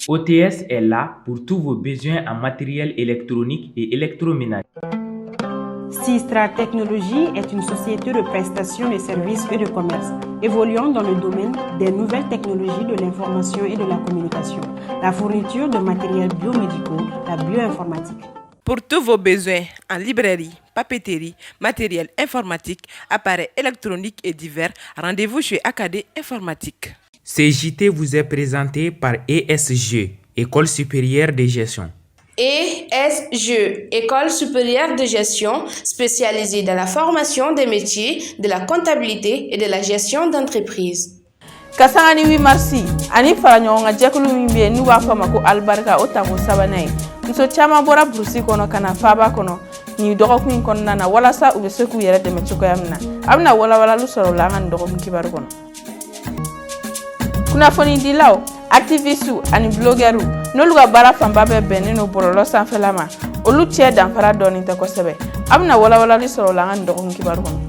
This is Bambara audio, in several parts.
OTS est là pour tous vos besoins en matériel électronique et électroménager. Sistra Technologies est une société de prestation de services et de commerce évoluant dans le domaine des nouvelles technologies de l'information et de la communication, la fourniture de matériels biomédicaux, la bioinformatique. Pour tous vos besoins en librairie, papeterie, matériel informatique, appareils électroniques et divers, rendez-vous chez AKD Informatique. Ce JT vous est présenté par ESG, École supérieure de gestion. ESG, École supérieure de gestion spécialisée dans la formation des métiers de la comptabilité et de la gestion d'entreprise. Ka sanga ni 8 mars ani fara ɲɔgɔn kan jɛkulu min bɛ yen n'u b'a fɔ a ma ko Alibarika, o tako sabanan ye, muso caman bɔra burusi kɔnɔ ka na faaba kɔnɔ nin dɔgɔkun in kɔnɔna na walasa u bɛ se k'u yɛrɛ dɛmɛ cogoya min na. A bɛna walawalali sɔrɔ o la an ka nin dɔgɔkun kibaru kɔnɔ. Kunnafonidilaw, activistes ani blogueurs, n'olu ka baara fanba bɛɛ bɛnnen don bɔlɔlɔ sanfɛla ma, olu cɛ danfara dɔɔnin tɛ kosɛbɛ. A bɛna walawalali sɔrɔ o la an ka nin dɔgɔkun kibaru kɔnɔ.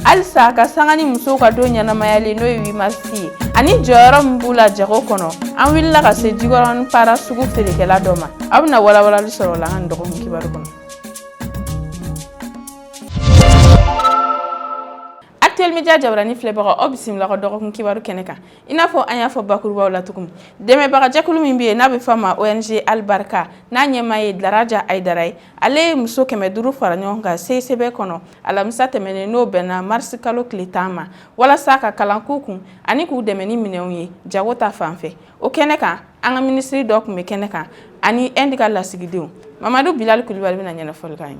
Halisa ka sanga ni musow ka don ɲɛnamayali, n'o ye 8 mars ye, ani jɔyɔrɔ min b'u la jago kɔnɔ, an wulila ka se Jikɔrɔni Para sugu feerekɛla dɔ ma. Aw bɛna walawalali sɔrɔ o la an ka nin dɔgɔkun kibaru kɔnɔ. Actuel Media jabarani filɛbagaw, aw bisimila ka dɔgɔkun kibaru kɛnɛ kan. I n'a fɔ an y'a fɔ bakurubaw la cogo min, dɛmɛbagajɛkulu min bɛ yen n'a bɛ fɔ a ma ONG Alibarika, n'a ɲɛmaa ye Daraja Ayidara ye, ale ye muso 500 fara ɲɔgɔn kan CICB kɔnɔ alamisa tɛmɛnen, n'o bɛnna marisi kalo tile 10 ma, walasa ka kalan k'u kun ani k'u dɛmɛ ni minɛnw ye jago ta fan fɛ. O kɛnɛ kan, an ka minisiri dɔ tun bɛ kɛnɛ kan ani Inde ka lasigidenw. Mamadu Bilali Kulibali bɛna ɲɛfɔli k'an ye.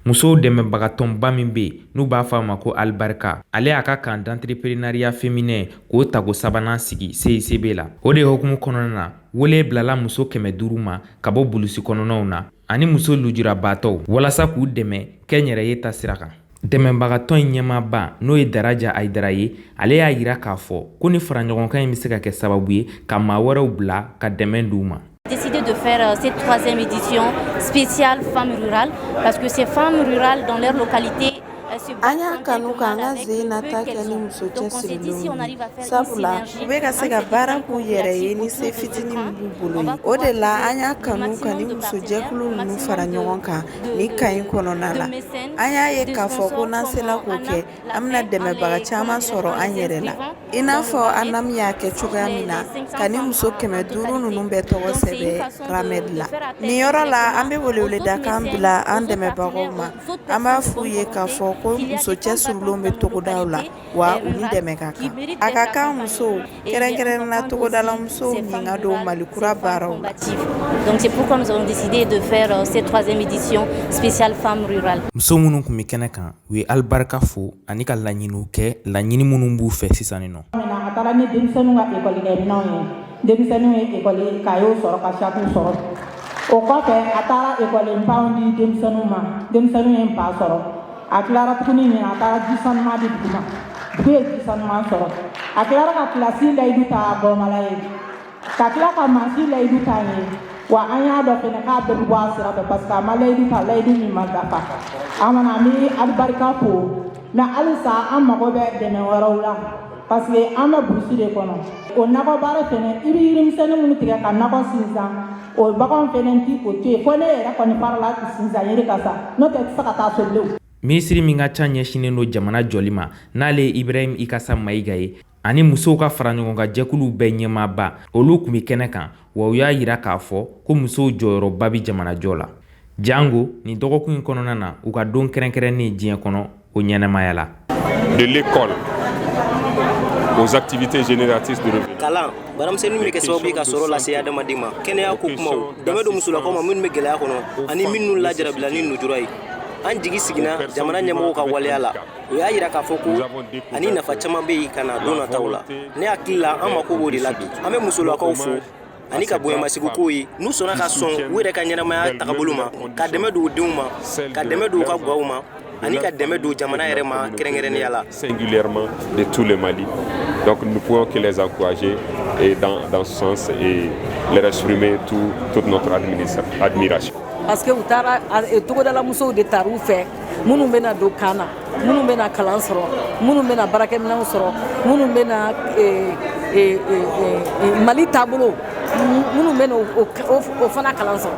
Musow dɛmɛbagatɔnba min bɛ yen n'u b'a fɔ a ma ko Alibarika, ale y'a ka camp d'entrepreneuriat féminin k'o tako sabanan sigi CICB la. O de hukumu kɔnɔna na, wele bilala muso 500 ma ka bɔ bulusi kɔnɔnaw na ani muso lujurabaatɔw, walasa k'u dɛmɛ kɛnyɛrɛye ta sira kan. Dɛmɛbagatɔn in ɲɛmaaba, n'o ye Daraja Ayidara ye, ale y'a yira k'a fɔ ko ni faraɲɔgɔnkan in bɛ se ka kɛ sababu ye ka maa wɛrɛw bila ka dɛmɛ d'u ma. Décidé de faire cette troisième édition spéciale femmes rurales parce que ces femmes rurales, dans leur localité, An y'a kanu k'an ka zenata kɛ ni muso cɛsirilenw ye, sabula u bɛ ka se ka baara k'u yɛrɛ ye ni se fitinin min b'u bolo ye. O de la an y'a kanu ka ni musojɛkulu ninnu fara ɲɔgɔn kan nin camp in kɔnɔna la. An y'a ye k'a fɔ ko n'an sera k'o kɛ, an bɛna dɛmɛbaga caman sɔrɔ an yɛrɛ la, i n'a fɔ ANAM y'a kɛ cogoya min na ka ni muso 500 ninnu bɛɛ tɔgɔ sɛbɛn RAMED la. Nin yɔrɔ la, an bɛ weleweledakan bila an dɛmɛbagaw ma. An b'a f'u ye k'a fɔ ko muso cɛsirilenw bɛ togodaw la, wa u ni dɛmɛ ka kan. A ka kan musow, kɛrɛnkɛrɛnnenya togodala musow, nin ka don Mali kura baaraw la. Donc c'est pourquoi nous avons décidé de faire cette troisième édition spéciale femmes rurales. Muso minnu tun bɛ kɛnɛ kan, u ye Alibarika fo ani ka laɲiniw kɛ, laɲini minnu b'u fɛ sisan nin nɔ. A taara ni denmisɛnninw ka ekɔlikɛminɛnw ye, denmisɛnninw ye ekɔli kayew sɔrɔ, ka sakiw sɔrɔ. O kɔfɛ, a taara ekɔli npanw di denmisɛnninw ma, denmisɛnninw ye npan sɔrɔ. A tilara tuguni ɲin, a taara ji sanuman di dugu ma, dugu ye ji sanuman sɔrɔ. A tilara ka kilasi layidu ta Gɔmala ye, ka tila ka mansin layidu ta ye. Wa an y'a dɔn fɛnɛ k'a bɛɛ bɛ bɔ a sira fɛ, parce que a ma layidu ta, layidu min ma dafa. An mana, an bɛ Alibarika fo, mais halisa an mago bɛ dɛmɛ wɛrɛw la, parce que an bɛ burusi de kɔnɔ. O nakɔ baara fɛnɛ, i bɛ yirimisɛnnin minnu tigɛ ka nakɔ sinsan, o baganw fɛnɛ ti o to yen, fo ne yɛrɛ kɔni farala sinsan yiri kan sa, n'o tɛ i tɛ se ka taa so bilen. Minisiri min ka ca ɲɛsinnen don jamana jɔli ma, n'ale ye Ibrahim Ikasa Mayiga ye, ani musow ka fara ɲɔgɔn kan jɛkuluw bɛɛ ɲɛmaaba, olu tun bɛ kɛnɛ kan. Wa u y'a yira k'a fɔ ko musow jɔyɔrɔba bɛ jamana jɔ la, jango nin dɔgɔkun in kɔnɔna na, u ka don kɛrɛnkɛrɛnnen diɲɛ kɔnɔ, o ɲɛnamaya la. De l'école aux activités génératrices de revenus. Kalan, baaramisɛnninw bɛ kɛ sababu ye ka sɔrɔ lase adamaden ma, kɛnɛya ko kumaw, dɛmɛ don musolakaw ma minnu bɛ gɛlɛya kɔnɔ ani minnu lajarabila ni nujura ye. An jigi siginna jamana ɲɛmɔgɔw ka waleya la. O y'a yira k'a fɔ ko ani nafa caman bɛ yen ka na don nataw la. Ne hakili la, an mako b'o de la bi. An bɛ musolakaw fo ani ka bonyamasigi kow ye, n'u sɔnna ka sɔn u yɛrɛ ka ɲɛnamaya tagabolo ma, ka dɛmɛ don u denw ma, ka dɛmɛ don u ka gaw ma, ani ka dɛmɛ don jamana yɛrɛ ma kɛrɛnkɛrɛnnenya la. Singulièrement de tout le Mali. Donc nous ne pouvons que les encourager. Et dans ce sens et leur exprimer toute notre admiration. Parce que u taara togodala musow de taar'u fɛ, minnu bɛna don camp na, minnu bɛna kalan sɔrɔ, minnu bɛna baarakɛminɛnw sɔrɔ, minnu bɛna Mali taabolo, minnu bɛna o fana kalan sɔrɔ.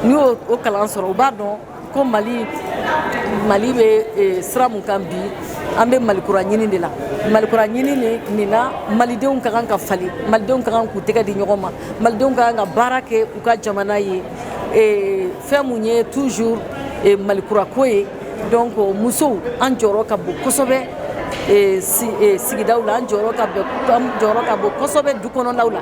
N'u y'o o kalan sɔrɔ, u b'a dɔn ko Mali bɛ sira mun kan bi. An bɛ Malikura ɲini de la. Malikura ɲini nin na, malidenw ka kan ka falen, malidenw ka kan k'u tɛgɛ di ɲɔgɔn ma, malidenw ka kan ka baara kɛ u ka jamana ye. Fɛn mun ye toujours Malikura ko ye. Donc musow, an jɔyɔrɔ ka bon kosɛbɛ sigidaw la, an jɔyɔrɔ ka bon kosɛbɛ du kɔnɔnaw la.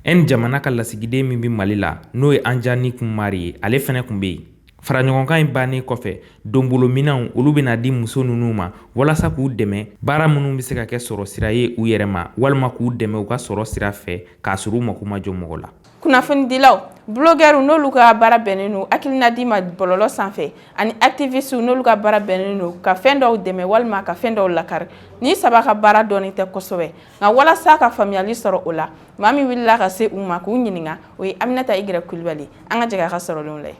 Inde jamana ka lasigiden min bɛ Mali la, n'o ye Anjani Kumari ye, ale fɛnɛ tun bɛ yen. Faraɲɔgɔnkan in bannen kɔfɛ, donbolominɛnw, olu bɛna di muso ninnu ma walasa k'u dɛmɛ baara minnu bɛ se ka kɛ sɔrɔ sira ye u yɛrɛ ma, walima k'u dɛmɛ u ka sɔrɔ sira fɛ k'a sɔrɔ u mako ma jɔ mɔgɔ la. Kunnafonidilaw, blogueurs, n'olu ka baara bɛnnen don hakilina di ma bɔlɔlɔ sanfɛ, ani activistes, n'olu ka baara bɛnnen don ka fɛn dɔw dɛmɛ walima ka fɛn dɔw lakari, ni saba ka baara dɔɔni tɛ kosɛbɛ. Nka walasa ka faamuyali sɔrɔ o la, maa min wulila ka se u ma k'u ɲininka, o ye Aminata Igrɛ Kulibali. An ka jɛ a ka sɔrɔlenw lajɛ.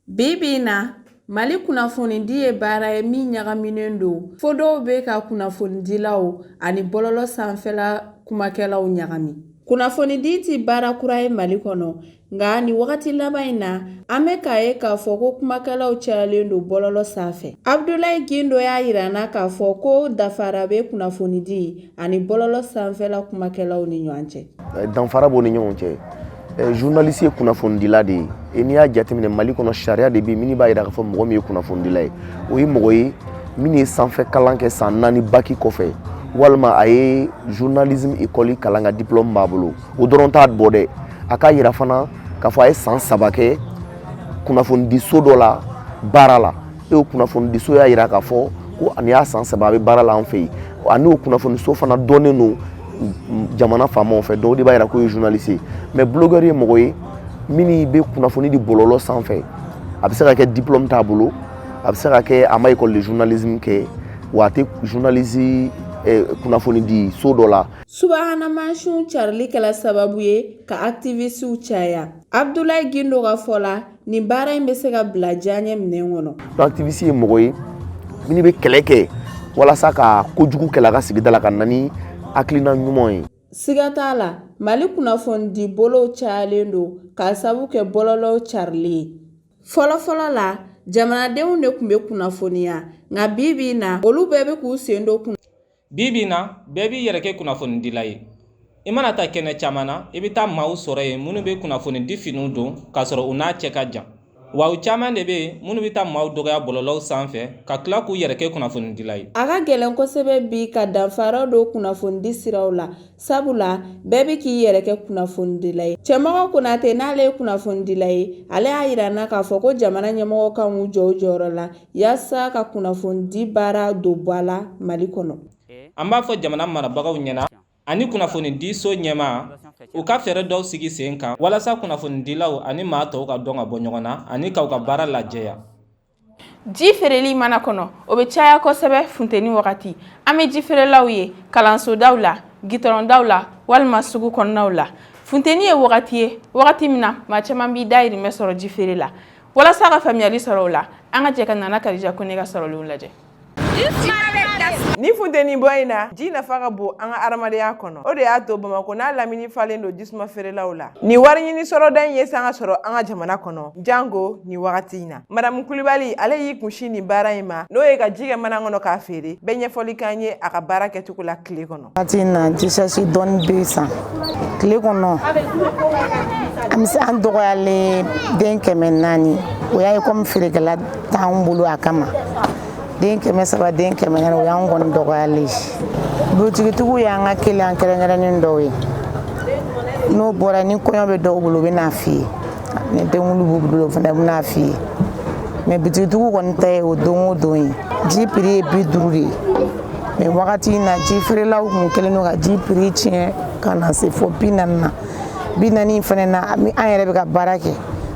Bi bi in na, Mali kunnafonidi ye baara ye min ɲagaminen don, fo dɔw bɛ ka kunnafonidilaw ani bɔlɔlɔ sanfɛla kumakɛlaw ɲagami. Kunnafonidi tɛ baara kura ye Mali kɔnɔ, nka nin wagati laban in na, an bɛ k'a ye k'a fɔ ko kumakɛlaw cayalen don bɔlɔlɔ sanfɛ. Abudulayi Gindo y'a jira n na k'a fɔ ko danfara bɛ kunnafonidi ani bɔlɔlɔ sanfɛla kumakɛlaw ni ɲɔgɔn cɛ. Danfara b'o ni ɲɔgɔn cɛ. Journaliste ye kunnafonidila de ye. N'i y'a jateminɛ, Mali kɔnɔ, sariya de bɛ yen min b'a jira k'a fɔ mɔgɔ min ye kunnafonidila ye, o ye mɔgɔ ye min ye sanfɛ kalan kɛ san 4 bac kɔfɛ, walima a ye journalisme école kalan ka diplôme b'a bolo. O dɔrɔn t'a bɔ dɛ, a k'a yira fana k'a fɔ a ye san 3 kɛ kunnafonidiso dɔ la baara la, e o kunnafonidiso y'a yira k'a fɔ ko nin y'a san 3 a bɛ baara la an fɛ yen, ani o kunnafoniso fana dɔnnen don jamana faamaw fɛ. Donc o de b'a yira k'o ye journaliste ye. Mais blogueur ye mɔgɔ ye min bɛ kunnafoni di bɔlɔlɔ sanfɛ. A bɛ se ka kɛ diplôme t'a bolo, a bɛ se ka kɛ a ma école de journalisme kɛ, wa a tɛ journaliste kunnafoni di so dɔ la. Subahana mansinw carili kɛla sababu ye ka activistes caya. Abudulayi Gindo ka fɔ la, nin baara in bɛ se ka bila diyaɲɛ minɛn kɔnɔ. Donc activiste ye mɔgɔ ye min bɛ kɛlɛ kɛ walasa ka kojugu kɛlɛ a ka sigida la, ka na ni hakilina ɲuman ye. Siga t'a la, Mali kunnafonidi bolow cayalen don k'a sabu kɛ bɔlɔlɔw carili ye. Fɔlɔfɔlɔ la, jamanadenw de tun bɛ kunnafoniya, nka bi bi in na, olu bɛɛ bɛ k'u sen don. Bi bi in na, bɛɛ b'i yɛrɛ kɛ kunnafonidila ye. I mana taa kɛnɛ caman na, i bɛ taa maaw sɔrɔ yen minnu bɛ kunnafonidi finiw don k'a sɔrɔ u n'a cɛ ka jan. Wa u caman de bɛ yen minnu bɛ taa maaw dɔgɔya bɔlɔlɔw sanfɛ ka tila k'u yɛrɛ kɛ kunnafonidila ye. A ka gɛlɛn kosɛbɛ bi ka danfara don kunnafonidi siraw la, sabula bɛɛ bɛ k'i yɛrɛ kɛ kunnafonidila ye. Cɛmɔgɔ Konate, n'ale ye kunnafonidila ye, ale y'a jira n na k'a fɔ ko jamana ɲɛmɔgɔ kan k'u jɔ u jɔyɔrɔ la yaasa ka kunnafonidi baara don ba la Mali kɔnɔ. An b'a fɔ jamana marabagaw ɲɛna ani kunnafonidiso ɲɛmaa, u ka fɛɛrɛ dɔw sigi sen kan walasa kunnafonidilaw ani maa tɔw ka dɔn ka bɔ ɲɔgɔn na ani k'u ka baara lajɛya. Ji feereli mana kɔnɔ, o bɛ caya kosɛbɛ funteni wagati. An bɛ ji feerelaw ye kalansodaw la, gitɔrɔndaw la, walima sugu kɔnɔnaw la. Funteni ye wagati ye, wagati min na maa caman b'i dayirimɛ sɔrɔ ji feere la. Walasa ka faamuyali sɔrɔ o la, an ka jɛ ka Nana Kadija Kone ka sɔrɔlenw lajɛ. Ni funteni bɔ in na, ji nafa ka bon an ka adamadenya kɔnɔ. O de y'a to Bamakɔ n'a lamini falen don jisuma feerelaw la. Nin wari ɲini sɔrɔda in ye sanga sɔrɔ an ka jamana kɔnɔ, janko nin wagati in na. Madamu Kulibali, ale y'i kunsin nin baara in ma, n'o ye ka ji kɛ mana kɔnɔ k'a feere. Bɛɛ ɲɛfɔli k'an ye a ka baara kɛcogo la tile kɔnɔ. Waati in na, ji sachet dɔɔni bɛ san tile kɔnɔ. An bɛ se an dɔgɔyalen den 400. O y'a ye komi feerekɛla t'anw bolo, a kama den 300, den 400, o y'an kɔni dɔgɔyalen ye. Butigitigiw y'an ka client kɛrɛnkɛrɛnnen dɔw ye. N'o bɔra, ni kɔɲɔ bɛ dɔw bolo, u bɛ n'a f'i ye. Ni denkundi b'u bolo, o fana bɛ n'a f'i ye. Mais butigitigiw kɔni ta ye o don o don ye. Ji prix ye 50 de ye, mais wagati in na, ji feerelaw kun kɛlen don ka ji prix tiɲɛ ka na se fo 40 na. 40 in fana na, an yɛrɛ bɛ ka baara kɛ,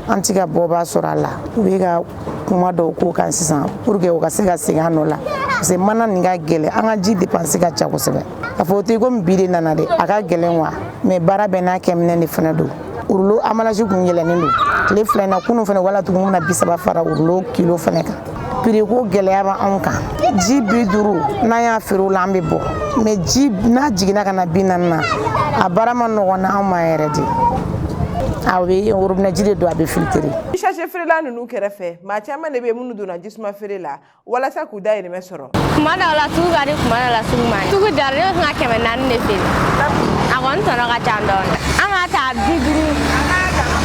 an ti ka bɔba sɔrɔ a la. U bɛ ka kuma dɔw k'o kan sisan pour que u ka se ka segin an nɔ la, parce que mana nin ka gɛlɛn, an ka ji dépense ka ca kosɛbɛ. K'a fɔ o tɛ komi bi de nana dɛ, a ka gɛlɛn wa, mais baara bɛɛ n'a kɛminɛ de fana don. Rouleau emballage kun yɛlɛnnen don tile 2 in na, kunun fana wala tugun, bɛna 30 fara rouleau kilo fana kan. Prix ko gɛlɛya b'anw kan. Ji 50, n'an y'a feere o la, an bɛ bɔ, mais ji n'a jiginna ka na 40 na, a baara ma nɔgɔn anw ma yɛrɛ de. A bɛ robinet ji de don, a bɛ filtrer. Sachet feerela ninnu kɛrɛfɛ, maa caman de bɛ minnu donna jisuma feere la walasa k'u dayirimɛ sɔrɔ. Kuma dɔw la, sugu ka di, kuma dɔw la, sugu man di. Sugu diyara, ne bɛ fɛ ka 400 de feere, a kɔni tɔnɔ ka ca dɔɔnin. An b'a ta 50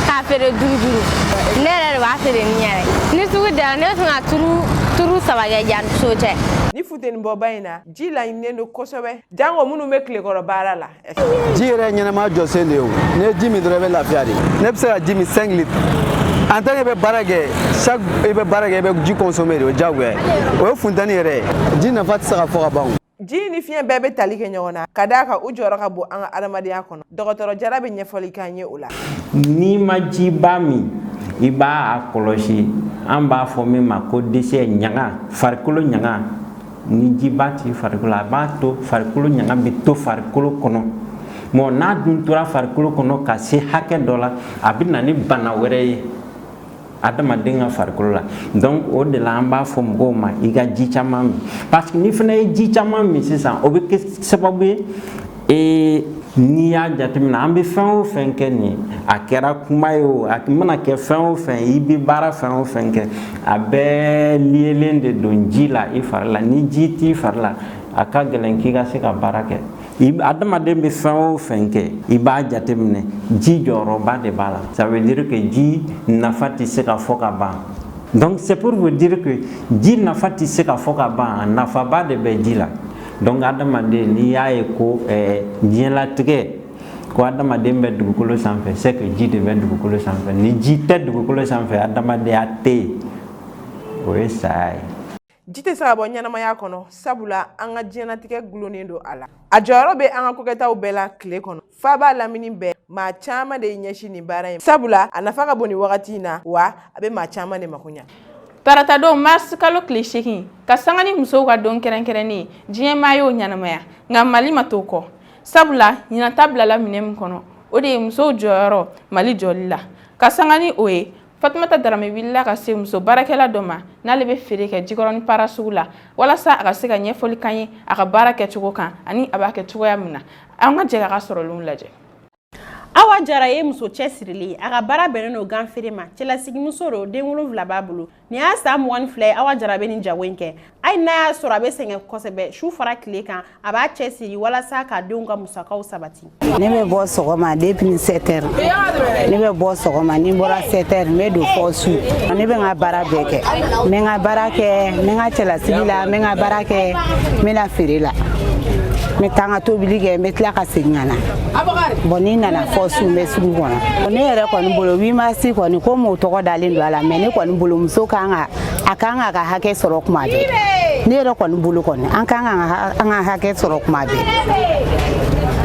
k'a feere 5 5. Ne yɛrɛ de b'a feere ni yɛrɛ. Ni sugu diyara, ne bɛ fɛ ka turu 3 kɛ yanni so cɛ. Ni funteni bɔba in na, ji laɲininen don kosɛbɛ, jango minnu bɛ tilekɔrɔ baara la. Ji yɛrɛ ye ɲɛnɛmaya jɔsen de ye. O n'i ye ji min dɔrɔn, i bɛ lafiya de. Ne bɛ se ka ji min 5 litres. En tant que i bɛ baara kɛ, chaque i bɛ baara kɛ, i bɛ ji consommer de, o ye diyagoya ye. O ye funteni yɛrɛ ye. Ji nafa tɛ se ka fɔ ka ban. Ji ni fiɲɛ bɛɛ bɛ tali kɛ ɲɔgɔn na, ka d'a kan u jɔyɔrɔ ka bon an ka adamadenya kɔnɔ. Dɔgɔtɔrɔ Jara bɛ ɲɛfɔli k'an ye o la. N'i ma jiba min, i b'a a kɔlɔsi, an b'a fɔ min ma ko déchet, ɲaga, farikolo ɲaga. Ni jiba t'i farikolo, a b'a to farikolo ɲaga bɛ to farikolo kɔnɔ. Mɔ n'a dun tora farikolo kɔnɔ ka se hakɛ dɔ la, a bɛ na ni bana wɛrɛ ye adamaden ka farikolo la. Donc o de la an b'a fɔ mɔgɔw ma, i ka ji caman min, parce que ni fana ye ji caman min sisan, o bɛ kɛ sababu ye. N'i y'a jateminɛ, an bɛ fɛn o fɛn kɛ nin, a kɛra kuma ye o, a mana kɛ fɛn o fɛn, i bɛ baara fɛn o fɛn kɛ, a bɛɛ liyelen de don ji la i fari la. Ni ji t'i fari la, a ka gɛlɛn k'i ka se ka baara kɛ. Adamaden bɛ fɛn o fɛn kɛ, i b'a jateminɛ, ji jɔyɔrɔba de b'a la. Ça veut dire que ji nafa tɛ se ka fɔ ka ban. Donc c'est pour vous dire que ji nafa tɛ se ka fɔ ka ban, a nafaba de bɛ ji la. Donc adamaden, n'i y'a ye ko diɲɛlatigɛ ko adamaden bɛ dugukolo sanfɛ, c'est que ji de bɛ dugukolo sanfɛ. Ni ji tɛ dugukolo sanfɛ, adamadenya tɛ yen, o ye saya ye. Ji tɛ se ka bɔ ɲɛnamaya kɔnɔ, sabula an ka diɲɛnatigɛ gulonnen don a la. A jɔyɔrɔ bɛ an ka kokɛtaw bɛɛ la tile kɔnɔ. Faba lamini bɛɛ, maa caman de y'i ɲɛsin nin baara in, sabula a nafa ka bon nin wagati in na, wa a bɛ maa caman de mako ɲa. Taratadon mars kalo tile 8, ka sanga ni musow ka don kɛrɛnkɛrɛnnen, diɲɛmaa y'o ɲɛnamaya, nka Mali ma t'o kɔ, sabula ɲinata bilala minɛ min kɔnɔ, o de ye musow jɔyɔrɔ Mali jɔli la. Ka sanga ni o ye, Fatumata Darame wulila ka se muso baarakɛla dɔ ma, n'ale bɛ feere kɛ Jikɔrɔni para sugu la, walasa a ka se ka ɲɛfɔli kan ye a ka baara kɛcogo kan ani a b'a kɛ cogoya min na. An ka jɛ k'a ka sɔrɔlenw lajɛ. Awa Jara ye muso cɛsirilen ye. A ka baara bɛnnen don gan feere ma. Cɛlasigimuso don, den 7 b'a bolo. Nin y'a san 22 ye Awa Jara bɛ nin jago in kɛ. Hali n'a y'a sɔrɔ a bɛ sɛgɛn kosɛbɛ, su fara tile kan, a b'a cɛsiri walasa k'a denw ka musakaw sabati. Ne bɛ bɔ sɔgɔma depuis 7 heures. Ne bɛ bɔ sɔgɔma, ni n bɔra 7 heures, n bɛ don fɔ su. Ne bɛ n ka baara bɛɛ kɛ. N bɛ n ka baara kɛ, n bɛ n ka cɛlasigi la, n bɛ n ka baara kɛ, n bɛ na feere la. N bɛ taa n ka tobili kɛ, n bɛ tila ka segin ka na. Bon, ni nana fɔ su, n bɛ sugu kɔnɔ. Ne yɛrɛ kɔni bolo, 8 mars kɔni, komi o tɔgɔ dalen don a la, mais ne kɔni bolo, muso kan ka, a kan k'a ka hakɛ sɔrɔ kuma bɛɛ. Ne yɛrɛ kɔni bolo kɔni, an kan ka an ka hakɛ sɔrɔ kuma bɛɛ.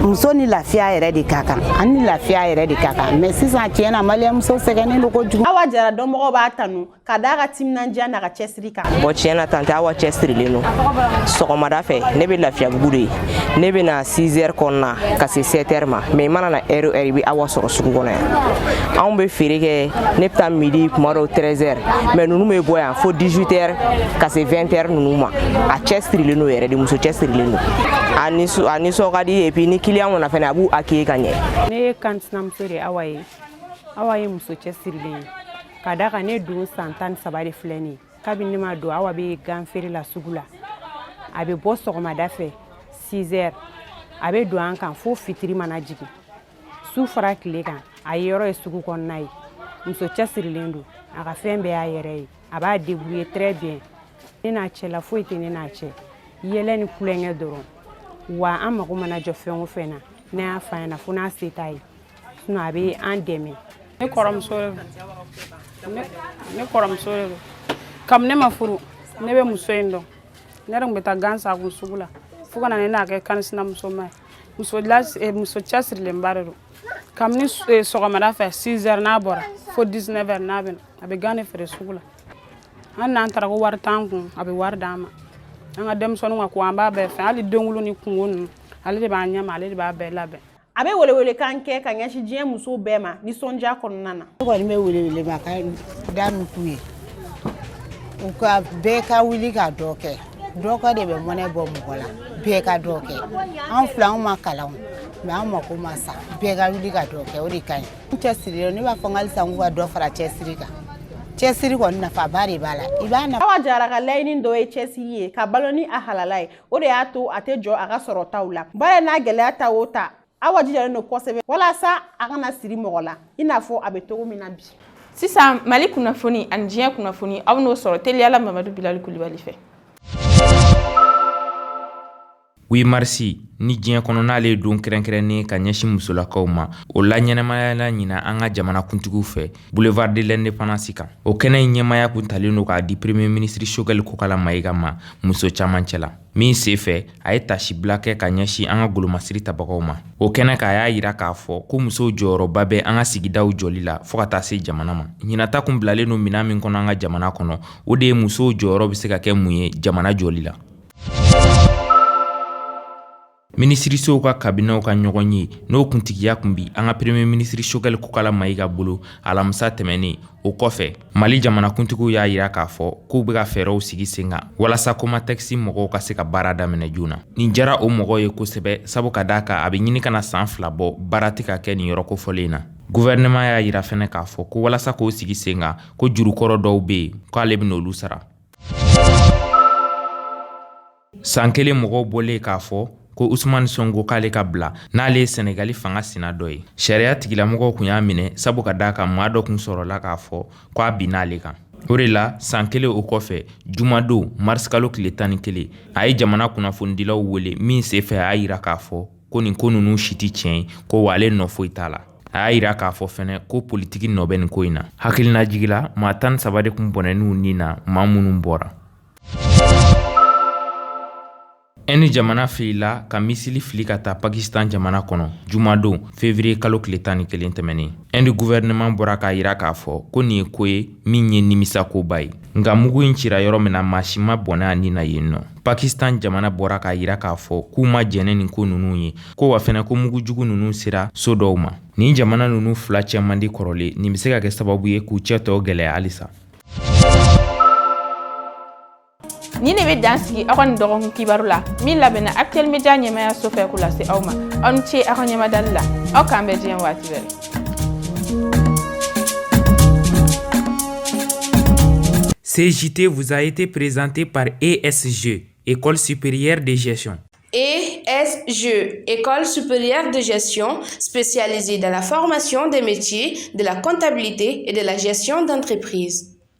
Muso ni lafiya yɛrɛ de ka kan, an ni lafiya yɛrɛ de ka kan, mais sisan, tiɲɛ na, maliyɛnmuso sɛgɛnnen don kojugu. Awa Jara dɔnbagaw b'a tanu ka d'a ka timinandiya n'a ka cɛsiri kan. Bon, tiɲɛ na, tante Awa cɛsirilen don. Sɔgɔmada fɛ, ne bɛ Lafiyabugu de ye. Ne bɛ na 6 heures kɔnɔna ka se 7 heures ma, mais i mana na heure o heure, i bɛ Awa sɔrɔ sugu kɔnɔ yan. Anw bɛ feere kɛ, ne bɛ taa midi, kuma dɔw 13 heures, mais ninnu bɛ bɔ yan fo 18 heures ka se 20 heures ninnu ma. A cɛsirilen don yɛrɛ de, muso cɛsirilen don. A nisɔn ka di, et puis ni client nana fɛnɛ, a b'u accueillir ka ɲɛ. Ne ye kansinamuso de ye Awa ye. Awa ye muso cɛsirilen ye, ka da kan ne don san 13 de filɛ nin ye. Kabini ne ma don, Awa bɛ gan feere la sugu la. A bɛ bɔ sɔgɔmada fɛ 6 heures, a bɛ don an kan fo fitiri mana jigin, su fara tile kan. A ye yɔrɔ ye sugu kɔnɔna ye. Muso cɛsirilen don, a ka fɛn bɛɛ y'a yɛrɛ ye, a b'a débrouiller très bien. Ne n'a cɛla, foyi tɛ ne n'a cɛ, yɛlɛ ni kulonkɛ dɔrɔn wa. An mago mana jɔ fɛn o fɛn na, ne y'a f'a ɲɛna, fo n'a se t'a ye, sinon a bɛ an dɛmɛ. Ne kɔrɔmuso de don. Ne kɔrɔmuso de don. Kabini ne ma furu, ne bɛ muso in dɔn. Ne yɛrɛ tun bɛ taa gan san kun sugu la, fo ka na ne n'a kɛ kanisinamusoma ye. Muso cɛsirilenba de don. Kabini sɔgɔmada fɛ 6 heures n'a bɔra, fo 19 heures n'a bɛ na, a bɛ gan de feere sugu la. Hali n'an taara ko wari t'an kun, a bɛ wari d'an ma. An ka denmisɛnninw ka ko, an b'a bɛɛ fɛ, hali denwolo ni kungo ninnu. Ale de b'an ɲɛma, ale de b'a bɛɛ labɛn. A bɛ welewelekan kɛ ka ɲɛsin diɲɛ musow bɛɛ ma nisɔndiya kɔnɔna na. Ne kɔni bɛ welewelemakan da min k'u ye, u ka bɛɛ ka wuli ka dɔ kɛ. Dɔ kɛ de bɛ mɔnɛ bɔ mɔgɔ la. Bɛɛ ka dɔ kɛ. Anw filɛ, anw ma kalan, mais an mako ma sa. Bɛɛ ka wuli ka dɔ kɛ, o de ka ɲi. N cɛsirilen, ne b'a fɔ n halisa n k'u ka dɔ fara cɛsiri kan. Cɛsiri kɔni, nafaba de b'a la, i b'a nafa. Awa Jara ka laɲini dɔ ye cɛsiri ye ka balo ni a halala ye. O de y'a to a tɛ jɔ a ka sɔrɔtaw la. Baara n'a gɛlɛya ta o ta, Awa jijalen don kosɛbɛ walasa a kana siri mɔgɔ la, i n'a fɔ a bɛ cogo min na bi. Sisan, Mali kunnafoni ani diɲɛ kunnafoni, aw n'o sɔrɔ teliyala Mamadu Bilali Kulibali fɛ. 8 marisi ni diɲɛ kɔnɔ, n'ale ye don kɛrɛnkɛrɛnnen ka ɲɛsin musolakaw ma, o la ɲɛnamayala ɲina an ka jamanakuntigiw fɛ boulevard de l'indépendance kan. O kɛnɛ in ɲɛmaya kun talen don k'a di premier ministre Choguel Kokala Mayiga ma muso caman cɛla, min sen fɛ a ye tasibila kɛ ka ɲɛsin an ka golomasiri tabagaw ma. O kɛnɛ kan, a y'a yira k'a fɔ ko musow jɔyɔrɔba bɛ an ka sigidaw jɔli la fɔɔ ka taa se jamana ma. Ɲinata kun bilalen don minan min kɔnɔ an ka jamana kɔnɔ, o de ye musow jɔyɔrɔ bɛ se ka kɛ mun ye jamana jɔli la. Minisirisow ka kabinɛw ka ɲɔgɔn ye, n'o kuntigiya kun bi an ka premier ministre Choguel Kokala Mayiga bolo alamisa tɛmɛnen, o kɔfɛ Mali jamanakuntigiw y'a yira k'a fɔ k'u bɛ ka fɛɛrɛw sigi sen kan walasa Comatex mɔgɔw ka se ka baara daminɛ joona. Nin diyara o mɔgɔw ye kosɛbɛ, sabu ka d'a kan a bɛ ɲini ka na san 2 bɔ, baara tɛ ka kɛ nin yɔrɔ kofɔlen na. Gouvernement y'a yira fɛnɛ k'a fɔ ko walasa k'o sigi sen kan, ko jurukɔrɔ dɔw bɛ yen k'ale bɛn'olu sara. San kelen mɔgɔw bɔlen k'a fɔ ko Usumani Sonko k'ale ka bila, n'ale ye Sɛnɛgali fanga sina dɔ ye, sariya tigilamɔgɔw kun y'a minɛ, sabu ka d'a kan maa dɔ kun sɔrɔla k'a fɔ ko a binna ale kan. O de la, san kelen o kɔfɛ, jumadon marisikalo tile 11, a ye jamana kunnafonidilaw wele, min senfɛ a y'a yira k'a fɔ ko nin ko ninnu si tɛ tiɲɛ ye, ko wa ale nɔ foyi t'a la. A y'a yira k'a fɔ fɛnɛ ko politiki nɔ bɛ nin ko in na. Hakilinajigi la, maa 13 de kun bɔnɛn'u ni na, maa minnu bɔra. Inde jamana filila ka misili fili ka taa Pakistan jamana kɔnɔ jumadon février kalo tile 11 tɛmɛnen. Inde gouvernement bɔra k'a yira k'a fɔ ko nin ye ko ye min ye nimisakoba ye, nka mugu in cira yɔrɔ min na, maa si ma bɔnɛ a ni na yen nɔ. Pakistan jamana bɔra k'a yira k'a fɔ k'u ma jɛnɛ nin ko ninnu ye, ko wa fɛnɛ ko mugujugu ninnu sera so dɔw ma. Nin jamana ninnu fila cɛ man di kɔrɔlen, nin bɛ se ka kɛ sababu ye k'u cɛ tɔ gɛlɛya halisa. Nin de bɛ dan sigi aw ka nin dɔgɔkun kibaru la min labɛnna Actuel Media ɲɛmayaso fɛ k'o lase aw ma. Aw ni ce aw ka ɲɛmadali la. Aw k'an bɛn diɲɛ waati wɛrɛ. Ce JT vous a été présenté par ESG, École supérieure de gestion. ESG, École supérieure de gestion spécialisée dans la formation des métiers de la comptabilité et de la gestion d'entreprise.